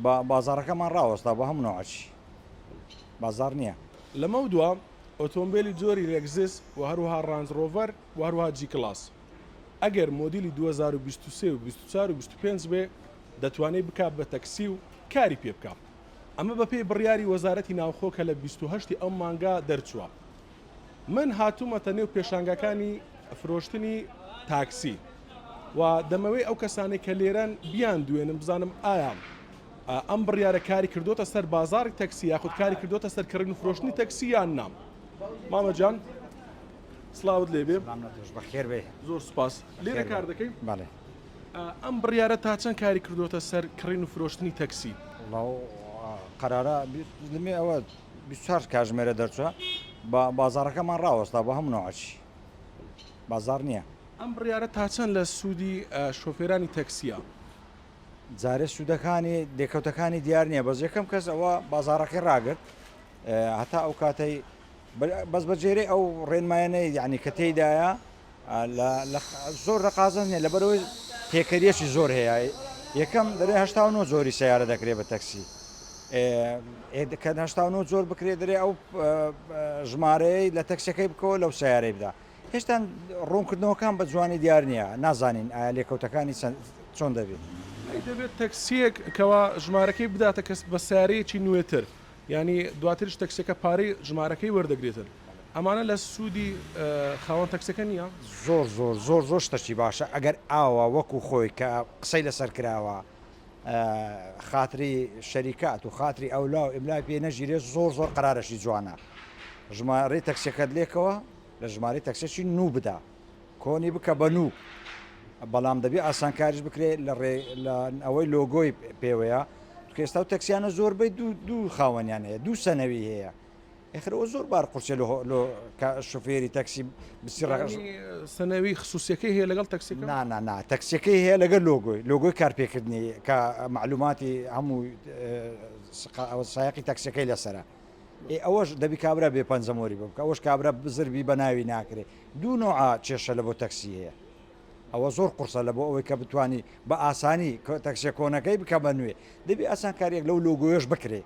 بازاڕەکەمان ڕاوەستا بە هەموو نەوعەکی بازاڕ نییە. لەمەودوا ئۆتۆمبێلی جۆری لێکزس و هەروەها ڕانج ڕۆڤەر و هەروەها جی کڵاس ئەگەر مۆدیلی 2023 و 24 و 25 بێ دەتوانێ بکا بە تەکسی و کاری پێ بکا. ئەمە بەپێی بڕیاری وەزارەتی ناوخۆ کە لە 28 ی ئەم مانگە دەرچووە. من هاتوومەتە نێو پێشانگاکانی فرۆشتنی تاکسی و دەمەوێت ئەو کەسانەی کە لێرەن بیان دوێنم بزانم ئایا ئەم بڕیارە کاری کردوتە سەر بازاری تەکسی یاخود کاری کردوتە سەر کڕین و فرۆشتنی تەکسی یان نا مامە جان سڵاوت لێبێ بەخێر بێ زۆر سوپاس لێرە کار دەکەی بەڵێ ئەم بڕیارە تا چەند کاری کردوتە سەر کڕین و فرۆشتنی تەکسی قەرارە لەمێ ئەوە 24 کاژمێرە دەرچوە با بازاڕەکەمان ڕاوەستا بە هەموو نەوعەکی بازاڕ نییە. ئەم بڕیارە تا چەند لە سوودی شۆفێرانی تەکسییە؟ جارێ سوودەکانی لێکەوتەکانی دیار نییە بەس یەکەم کەس ئەوە بازاڕەکەی ڕاگرت هەتا ئەو کاتەی بەس بە جێرەی ئەو ڕێنمایانەی یعنی کە تێیدایە زۆر لە قازانج نیە لەبەرئەوەی تێکەریەکی زۆر هەیە یەکەم دەرێ 89 جۆری سیارە دەکرێت بە تەکسی کە 89 جۆر بکرێت دەرێ ئەو ژمارەیە لە تەکسەکەی بکەوە لەو سیارەی بدا هێشتا ڕوونکردنەوەکان بە جوانی دیار نییە نازانین ئایا لێکەوتەکانی چۆن دەبێت دەبێت تەکسیەک کەوا ژمارەکەی بداتە کەس بە سیارەیەکی نوێتر یانی دواتریش تەکسیەکە پارەی ژمارەکەی وەردەگرێتن ئەمانە لە سوودی خاوەن تەکسیەکە نییە؟ زۆر زۆر زۆر زۆر شتەکی باشە ئەگەر ئاوا وەکو خۆی کە قسەی لەسەر کراوە خاتری شەریکات و خاتری ئەولا و ئملای پێ نەگیرێت زۆر زۆر قەرارەشی جوانە ژمارەی تەکسیەکەت لێکەوە لە ژمارەی تەکسیەکی نوو بدە کۆنی بکە بە نوو بەڵام دەبێ ئاسانکاریش بکرێت لە ڕێ لە ئەوەی لۆگۆی پێوەیە چونکە ئێستا و تەکسیانە زۆربەی دوو دوو خاوەنیان هەیە دوو سەنەوی هەیە ئەخر ئەوە زۆر بار قورسە لۆ لۆ کە شوفێری تەکسی بچی ڕەش یانی سەنەوی خسوسیەکەی هەیە لەگەڵ تەکسیەکە؟ نا نا نا تەکسیەکەی هەیە لەگەل لۆگۆی لۆگۆی کارپێکردنی کە مەعلوماتی هەموو ئەوە سایەقی تەکسیەکەی لەسەرە ئێ ئەوەش دەبی کابرا بێ پەنجەمۆری بۆ بکا ئەوەش کابرا بزر بی بە ناوی ناکرێ دوو نۆعە کێشە لە بۆ تەکسی هەیە ئەوە زۆر قورسە لە بۆ ئەوەی کە بتانی بە ئاسانی تەکسیە کۆنەکەی بکە بە نوێ دەبی ئاسانکاریەک لەو لۆگۆیەش بکرێ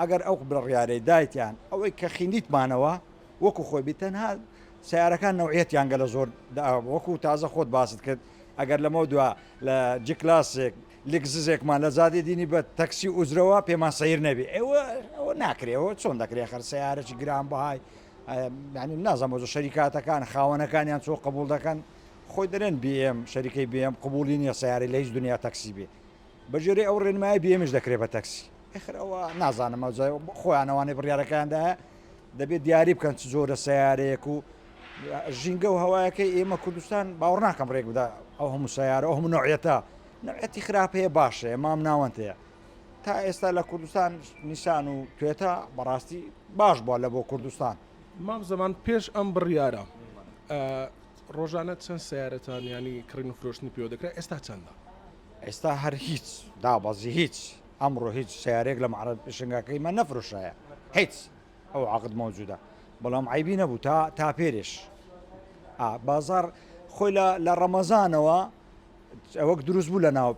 ئەگەر ئەو بڕیارەی دایتیان ئەوەی کە خیندیتمانەوە وەکو خۆی بی تەنها سیارەکان نەوعیەتیان گەلە زۆر وەکو تازە خۆت باست کرد ئەگەر لەمە دوا لە جیکلاسێک لکززێکمان لە جادەی دینی بە تەکسی ئوجرەوە پێمان سەیر نەبی ئەوە ئەوە ناکرێ ئەوە چۆن دەکرێ خەر سەیارەکی گران بەهای یعنی نازانم ئەوجە شەریکاتەکان خاوەنەکانیان چۆ قبول دەکەن خۆی دەرێن BM شەریکەی BM قبولی نییە سیارەی لە هیچ دنیا تەکسی بێ بە جۆرەی ئەو ڕێنمایە BMش دەکرێت بە تەکسی ئەخر ئەوە نازانم ئەوجا خۆیان ئەوانەی بڕیارەکەیاندایە دەبێت دیاری بکەن چ جۆرە سیارەیەک و ژینگە و هەوایەکەی ئێمە کوردستان باوەڕ ناکەم ڕێک بدا ئەو هەموو سیارە ئەو هەموو نوعیەتە نوعیەتی خراپ هەیە باش هەیە مام ناوەند هەیە تا ئێستا لە کوردستان نیسان و توێتا بەڕاستی باش بووە لە بۆ کوردستان. مام زەمان پێش ئەم بڕیارە ڕۆژانە چەند سەیارەتان یانی کڕین و فرۆشتنی پێوە دەکرا ئێستا چەندە؟ ئێستا هەر هیچ دابەزی هیچ ئەمڕۆ هیچ سەیارەیەک لە معرض پێشنگاکەی مە نەفرۆشایە هیچ ئەو عقد مەوجودە بەڵام عیبی نەبوو تا تا پێرێش بازار خۆی لە لە ڕەمەزانەوە ئەوەک دروست بوو لە ناو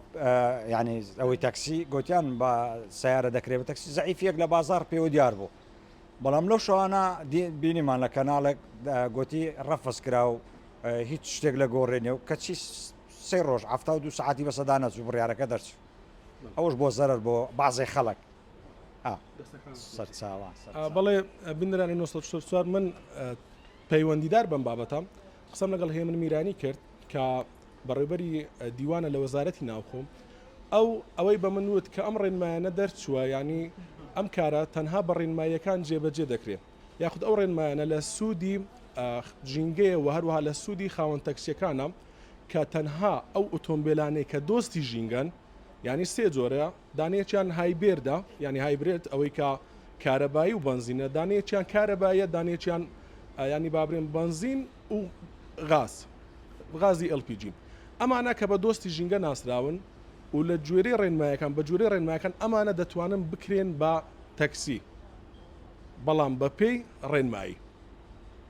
ینی ئەوەی تاکسی گوتیان بە سیارە دەکرێت بە تەکسی زەعیفیەک لە بازار پێوە دیار بوو بەڵام لەو شەوانە بینیمان لە کەناڵێک گوتی ڕەفز کرا و هیچ شتێک لە گۆڕێنێ و کەچی سێ ڕۆژ 72 سعاتی بەسەدا نەچوو بڕیارەکە دەرچوو ئەوەش بۆ زەرەر بۆ بازێ خەڵک سەرچاوە بەڵێ بینەرانی 1940 من پەیوەندیدار بەم بابەتە قسەم لەگەڵ هێمن میرانی کرد کە بەڕێوبەری دیوانە لە وەزارەتی ناوخۆ ئەو ئەوەی بە من وت کە ئەم ڕێنمایانە دەرچووە ینی ئەم کارە تەنها بە ڕێنماییەکان جێبەجێ دەکرێت یاخود ئەو ڕێنمایانە لە سوودی ژینگەیە و هەروەها لە سوودی خاوەن تەکسیەکانە کە تەنها ئەو ئۆتۆمبیلانەی کە دۆستی ژینگەن ینی سێ جۆرە دانەیەکیان هایبێردە یانی hybrid ئەوەی کە کارەبایی و بەنزینە دانەیەکیان کارەباییە دانەیەکیان ینی بابرێن بەنزین و غاز غازی LPG ئەمانە کە بە دۆستی ژینگە ناسراون و لە گوێرەی ڕێنمایەکان بە گوێرەی ڕێنمایەکان ئەمانە دەتوانن بکرێن بە تەکسی بەڵام بە پێی ڕێنمایی.